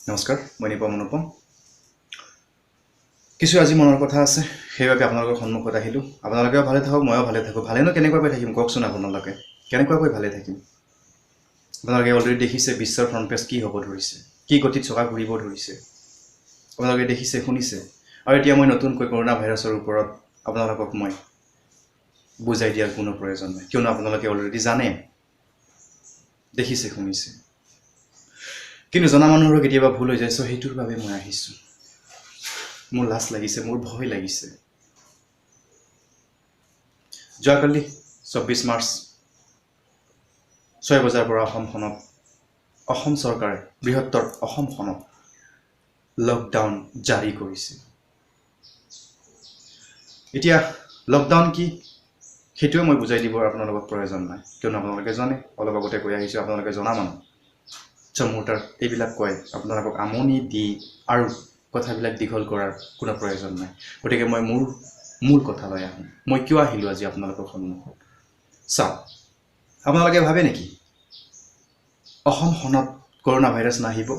নমস্কাৰ, মই নিপম অনুপম। কিছু আজি মনৰ কথা আছে, সেইবাবে আপোনালোকৰ সন্মুখত আহিলোঁ। আপোনালোকেও ভালে থাকক, ময়ো ভালে থাকোঁ। ভালেনো কেনেকুৱাকৈ থাকিম কওকচোন, আপোনালোকে কেনেকুৱাকৈ ভালে থাকিম? আপোনালোকে অলৰেডি দেখিছে বিশ্বৰ ফ্ৰণ্ট পেজ কি হ'ব ধৰিছে, কি গতিত চকা ঘূৰিব ধৰিছে, আপোনালোকে দেখিছে, শুনিছে। আৰু এতিয়া মই নতুনকৈ কৰোণা ভাইৰাছৰ ওপৰত আপোনালোকক মই বুজাই দিয়াৰ কোনো প্ৰয়োজন নাই, কিয়নো আপোনালোকে অলৰেডি জানে, দেখিছে, শুনিছে। কিন্তু জনা মানুহৰো কেতিয়াবা ভুল হৈ যায়, চ' সেইটোৰ বাবে মই আহিছোঁ। মোৰ লাজ লাগিছে, মোৰ ভয় লাগিছে। যোৱাকালি 24 মাৰ্চ 6 বজাৰ পৰা অসমখনত অসম চৰকাৰে বৃহত্তৰ অসমখনত লকডাউন জাৰি কৰিছে। এতিয়া লকডাউন কি সেইটোৱে মই বুজাই দিবৰ আপোনালোকক প্ৰয়োজন নাই, কিয়নো আপোনালোকে জানে, অলপ আগতে কৈ আহিছোঁ, আপোনালোকে জনা মানুহ। চ' মোৰ তাৰ এইবিলাক কয় আপোনালোকক আমনি দি আৰু কথাবিলাক দীঘল কৰাৰ কোনো প্ৰয়োজন নাই। গতিকে মই মোৰ মূল কথালৈ আহোঁ। মই কিয় আহিলোঁ আজি আপোনালোকৰ সন্মুখত? চাওক, আপোনালোকে ভাবে নেকি অসমখনত কৰোণা ভাইৰাছ নাহিব?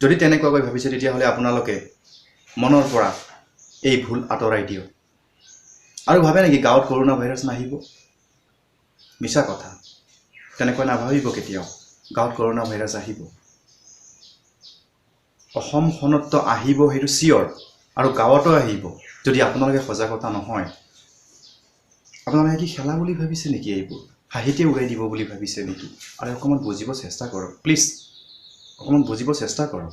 যদি তেনেকুৱাকৈ ভাবিছে তেতিয়াহ'লে আপোনালোকে মনৰ পৰা এই ভুল আঁতৰাই দিয়ক। আৰু ভাবে নেকি গাঁৱত কৰোণা ভাইৰাছ নাহিব? মিছা কথা, তেনেকৈ নাভাবিব কেতিয়াও। গাঁৱত কৰোণা ভাইৰাছ আহিব, অসমখনততো আহিব, সেইটো চিয়'ৰ, আৰু গাঁৱতো আহিব যদি আপোনালোকে সজাগতা নহয়। আপোনালোকে কি খেলা বুলি ভাবিছে নেকি? এইবোৰ হাঁহিতে উৰাই দিব বুলি ভাবিছে নেকি? আৰু অকণমান বুজিব চেষ্টা কৰক প্লিজ, অকণমান বুজিব চেষ্টা কৰক।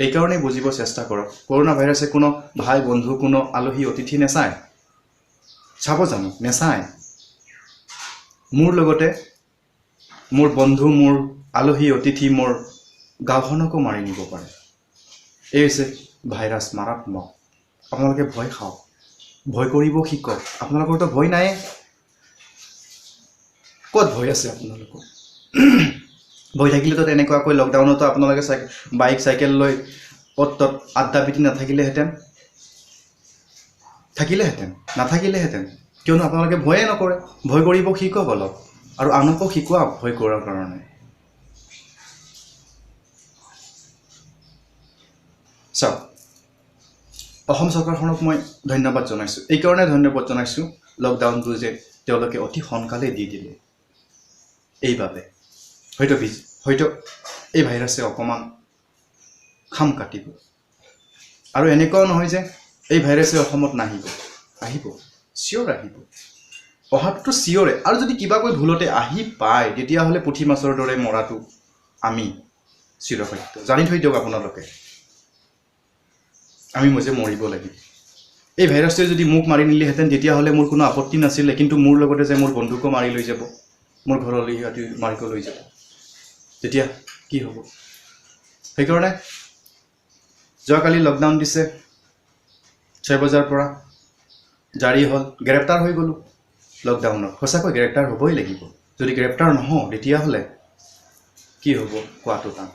এইকাৰণেই বুজিব চেষ্টা কৰক, কৰোণা ভাইৰাছে কোনো ভাই বন্ধু, কোনো আলহী অতিথি নেচায়। চাব জানো? নেচায়। মোৰ লগতে মোৰ বন্ধু, মোৰ আলহী অতিথি, মোৰ গাঁওখনকো মাৰি নিব পাৰে। এই হৈছে ভাইৰাছ মাৰাত্মক। আপোনালোকে ভয় খাওক, ভয় কৰিব শিকক। আপোনালোকৰতো ভয় নাইয়ে, ক'ত ভয় আছে আপোনালোকৰ? ভয় থাকিলেতো তেনেকুৱাকৈ লকডাউনতো আপোনালোকে বাইক চাইকেল লৈ অ'ত ত'ত আড্ডা পিটি নাথাকিলেহেঁতেন, থাকিলেহেঁতেন, নাথাকিলেহেঁতেন। কিয়নো আপোনালোকে ভয়ে নকৰে। ভয় কৰিব শিকক অলপ, আৰু আনকো শিকোৱাওক ভয় কৰাৰ কাৰণে। চাওক, অসম চৰকাৰখনক মই ধন্যবাদ জনাইছোঁ। এইকাৰণে ধন্যবাদ জনাইছোঁ, লকডাউনটো যে তেওঁলোকে অতি সোনকালে দি দিলে, এইবাবে হয়তো এই ভাইৰাছে অকণমান খাম কাটিব। আৰু এনেকুৱাও নহয় যে এই ভাইৰাছে অসমত নাহিব, আহিব, চিয়'ৰ আহিব, অহাটোতো চিয়'ৰে। আৰু যদি কিবাকৈ ভুলতে আহি পায় তেতিয়াহ'লে পুঠি মাছৰ দৰে মৰাটো আমি চিৰসত্য। জানি থৈ দিয়ক আপোনালোকে, আমি মই যে মৰিব লাগিব। এই ভাইৰাছটোৱে যদি মোক মাৰি নিলেহেঁতেন তেতিয়াহ'লে মোৰ কোনো আপত্তি নাছিলে, কিন্তু মোৰ লগতে যে মোৰ বন্ধুকো মাৰি লৈ যাব, মোৰ ঘৰলৈ সিহঁতি মাৰিকো লৈ যাব, তেতিয়া কি হ'ব? সেইকাৰণে যোৱাকালি লকডাউন দিছে, 6 বজাৰ পৰা জাৰি হ'ল, গ্ৰেপ্তাৰ হৈ গ'লোঁ লকডাউনত। সঁচাকৈ গ্ৰেপ্তাৰ হ'বই লাগিব। যদি গ্ৰেপ্তাৰ নহওঁ তেতিয়াহ'লে কি হ'ব কোৱাটো টান।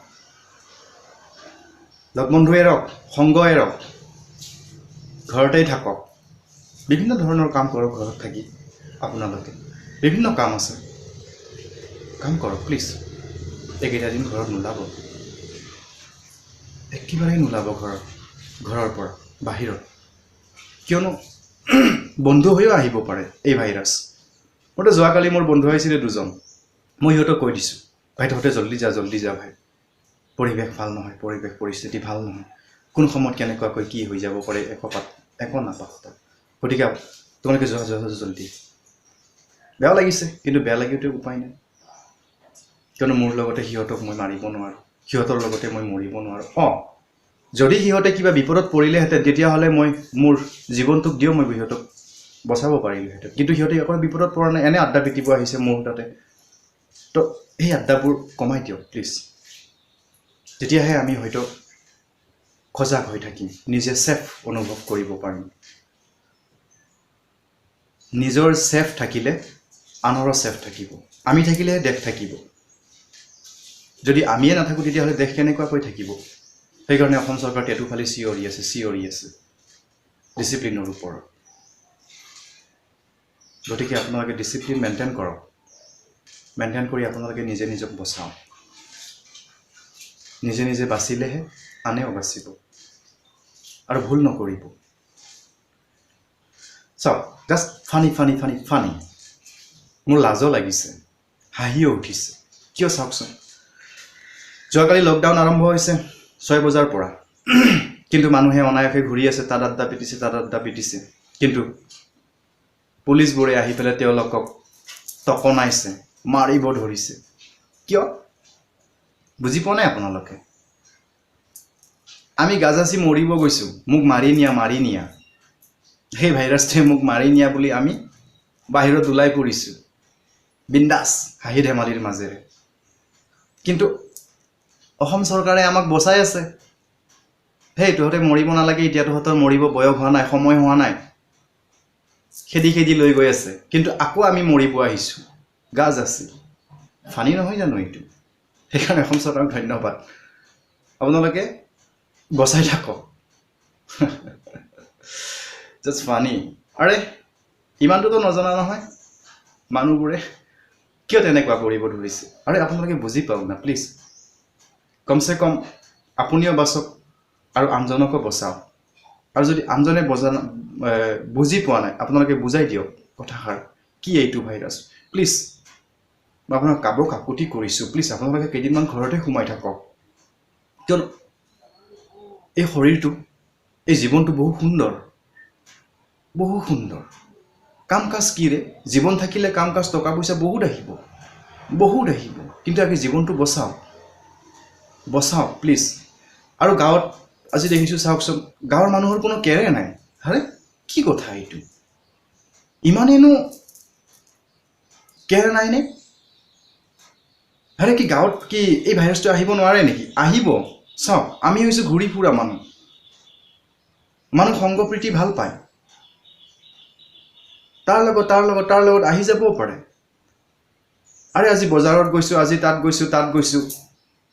লগ বন্ধু এৰক, সংগ এৰক, ঘৰতেই থাকক, বিভিন্ন ধৰণৰ কাম কৰক ঘৰত থাকি। আপোনালোকে বিভিন্ন কাম আছে, কাম কৰক প্লিজ। এইকেইটা দিন ঘৰত নোলাব, একেবাৰেই নোলাব ঘৰৰ পৰা বাহিৰত, কিয়নো বন্ধু হৈও আহিব পাৰে এই ভাইৰাছ। মোৰতো যোৱাকালি মোৰ বন্ধু আহিছিলে দুজন, মই সিহঁতক কৈ দিছোঁ, ভাই তহঁতে জল্দি যা, জল্দি যা ভাই, পৰিৱেশ ভাল নহয়, পৰিৱেশ পৰিস্থিতি ভাল নহয়, কোন সময়ত কেনেকুৱাকৈ কি হৈ যাব পাৰে একো নাপাত। গতিকে তোমালোকে যোৱা, যোৱা জল্দি। বেয়া লাগিছে, কিন্তু বেয়া লাগিওতো উপায় নাই, কিয়নো মোৰ লগতে সিহঁতক মই মাৰিব নোৱাৰোঁ, সিহঁতৰ লগতে মই মৰিব নোৱাৰোঁ। অঁ, যদি সিহঁতে কিবা বিপদত পৰিলেহেঁতেন তেতিয়াহ'লে মই মোৰ জীৱনটোক দিও মই সিহঁতক বচাব পাৰিলোহেঁতেন, কিন্তু সিহঁতে একো বিপদত পৰা নাই, এনে আড্ডা পিটিব আহিছে মোৰ তাতে। তো সেই আড্ডাবোৰ কমাই দিয়ক প্লিজ, তেতিয়াহে আমি হয়তো সজাগ হৈ থাকিম, নিজে ছেফ অনুভৱ কৰিব পাৰিম। নিজৰ ছেফ থাকিলে আনৰো ছেফ থাকিব, আমি থাকিলেহে দেশ থাকিব। যদি আমিয়ে নাথাকোঁ তেতিয়াহ'লে দেশ কেনেকুৱাকৈ থাকিব? সেইকাৰণে অসম চৰকাৰ টেটু ফালি চিঞৰি আছে, চিঞৰি আছে ডিচিপ্লিনৰ ওপৰত। গতিকে আপোনালোকে ডিচিপ্লিন মেইনটেইন কৰক, মেইনটেইন কৰি আপোনালোকে নিজে নিজক বচাওক। নিজে নিজে বাচিলেহে আনেও বাচিব, আৰু ভুল নকৰিব। চাওক, just funny funny funny funny. মোৰ লাজো লাগিছে, হাঁহিও উঠিছে। কিয় চাওকচোন, যোৱাকালি লকডাউন আৰম্ভ হৈছে 6 বজাৰ পৰা, কিন্তু মানুহে অনায়াসে ঘূৰি আছে, তাত আড্ডা পিটিছে, তাত আড্ডা পিটিছে, কিন্তু পুলিচবোৰে আহি পেলাই তেওঁলোকক টকনাইছে, মাৰিব ধৰিছে। কিয় বুজি পোৱা নাই আপোনালোকে? আমি গাজাচি মৰিব গৈছোঁ, মোক মাৰি নিয়া, মাৰি নিয়া, সেই ভাইৰাছটোৱে মোক মাৰি নিয়া বুলি আমি বাহিৰত ওলাই পৰিছোঁ বিন্দাছ হাঁহি ধেমালিৰ মাজেৰে। কিন্তু অসম চৰকাৰে আমাক বচাই আছে। সেই তহঁতে মৰিব নালাগে, এতিয়া তহঁতৰ মৰিব বয়স হোৱা নাই, সময় হোৱা নাই, খেদি খেদি লৈ গৈ আছে। কিন্তু আকৌ আমি মৰিব আহিছোঁ গাজ আছে। ফানি নহয় জানো এইটো? সেইকাৰণে অসম চৰকাৰক ধন্যবাদ, আপোনালোকে বচাই থাকক। Just funny. আৰে ইমানটোতো নজনা নহয় মানুহবোৰে কিয় তেনেকুৱা কৰিব ধৰিছে। আৰে আপোনালোকে বুজি পাওক না প্লিজ, কমচে কম আপুনিও বাচক আৰু আনজনকো বচাওক। আৰু যদি আনজনে বুজি পোৱা নাই, আপোনালোকে বুজাই দিয়ক কথাষাৰ, কি এইটো ভাইৰাছ। প্লিজ, মই আপোনাক কাব কাকুতি কৰিছোঁ, প্লিজ আপোনালোকে কেইদিনমান ঘৰতে সোমাই থাকক। কিয়নো এই শৰীৰটো, এই জীৱনটো বহু সুন্দৰ, বহু সুন্দৰ। কাম কাজ কি ৰে, জীৱন থাকিলে কাম কাজ টকা পইচা বহুত আহিব, বহুত আহিব, কিন্তু আমি জীৱনটো বচাওক, বচাওক প্লিজ। আৰু গাঁৱত আজি দেখিছোঁ, চাওকচোন, গাঁৱৰ মানুহৰ কোনো কেৰে নাই। আৰে কি কথা এইটো, ইমানেনো কেৰ নাইনে? আৰে কি গাঁৱত কি এই ভাইৰাছটো আহিব নোৱাৰে নেকি? আহিব। চাওক, আমি হৈছোঁ ঘূৰি ফুৰা মানুহ, মানুহ সংগপ্ৰীতি ভাল পায়, তাৰ লগত তাৰ লগত তাৰ লগত আহি যাবও পাৰে। আৰে আজি বজাৰত গৈছোঁ, আজি তাত গৈছোঁ, তাত গৈছোঁ,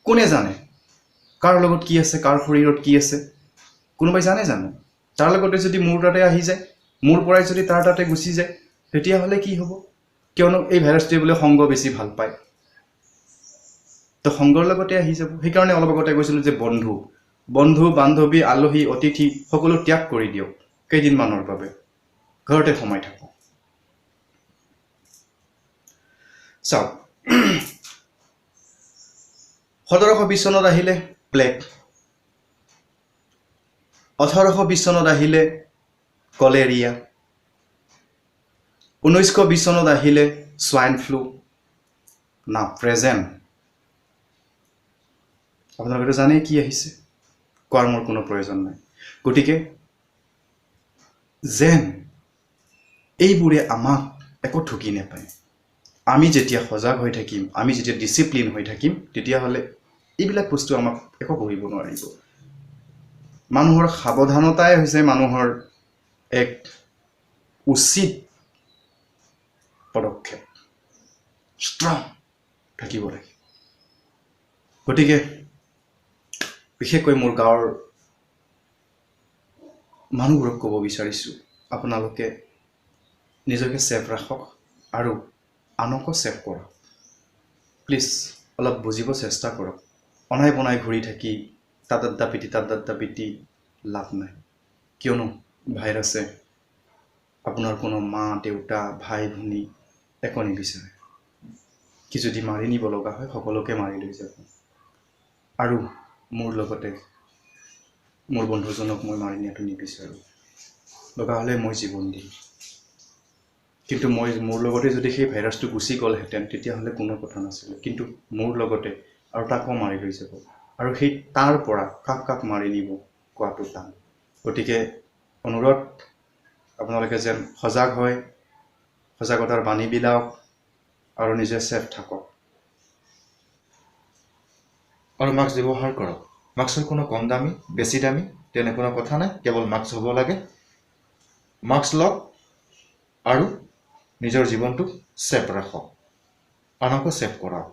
কোনে জানে কাৰ লগত কি আছে, কাৰ শৰীৰত কি আছে, কোনোবাই জানে জানো? তাৰ লগতে যদি মোৰ তাতে আহি যায়, মোৰ পৰাই যদি তাৰ তাতে গুচি যায়, তেতিয়াহ'লে কি হ'ব? কিয়নো এই ভাইৰাছটোৱে বোলে সংগ বেছি ভাল পায়, তো সংগৰ লগতে আহি যাব। সেইকাৰণে অলপ আগতে কৈছিলোঁ যে বন্ধু, বন্ধু বান্ধৱী, আলহী, অতিথি সকলো ত্যাগ কৰি দিয়ক কেইদিনমানৰ বাবে, ঘৰতে সোমাই থাকক। চাওক, 1720 চনত আহিলে প্লেগ, 1820 চনত আহিলে কলেৰিয়া, 1920 চনত আহিলে ছোৱাইন ফ্লু, না প্ৰেজেণ্ট আপোনালোকেতো জানেই কি আহিছে, কোৱাৰ মোৰ কোনো প্ৰয়োজন নাই। গতিকে যেন এইবোৰে আমাক একো ঠগি নাপায়। আমি যেতিয়া সজাগ হৈ থাকিম, আমি যেতিয়া ডিচিপ্লিন হৈ থাকিম, তেতিয়াহ'লে এইবিলাক বস্তু আমাক একো কৰিব নোৱাৰিব। মানুহৰ সাৱধানতাই হৈছে মানুহৰ এক উচিত পদক্ষেপ, ষ্ট্ৰং থাকিব লাগে। গতিকে বিশেষকৈ মোৰ গাঁৱৰ মানুহবোৰক ক'ব বিচাৰিছোঁ, আপোনালোকে নিজকে ছেফ ৰাখক আৰু আনকো ছেফ কৰক। প্লিজ অলপ বুজিব চেষ্টা কৰক। অনাই বনাই ঘূৰি থাকি তাত আড্ডা পিটি তাত আড্ডা পিটি লাভ নাই। কিয়নো ভাইৰাছে আপোনাৰ কোনো মা দেউতা ভাই ভনী একো নিবিচাৰে। কি যদি মাৰি নিব লগা হয় সকলোকে মাৰি লৈ যাব। আৰু মোৰ লগতে মোৰ বন্ধুজনক মই মাৰি নিয়াটো নিবিচাৰোঁ, লগা হ'লে মই জীৱন দিম। কিন্তু মই মোৰ লগতে যদি সেই ভাইৰাছটো গুচি গ'লহেঁতেন তেতিয়াহ'লে কোনো কথা নাছিলে, কিন্তু মোৰ লগতে আৰু তাকো মাৰি লৈ যাব, আৰু সেই তাৰ পৰা কাক কাক মাৰি নিব কোৱাটো টান। গতিকে অনুৰোধ, আপোনালোকে যেন সজাগ হয়, সজাগতাৰ বাণী বিলাওক আৰু নিজে ছেফ থাকক। আৰু মাস্ক ব্যৱহাৰ কৰক। মাস্কৰ কোনো কম দামী বেছি দামী তেনে কোনো কথা নাই, কেৱল মাস্ক হ'ব লাগে। মাস্ক লওক আৰু নিজৰ জীৱনটোক ছেফ ৰাখক, আনকো ছেফ কৰক।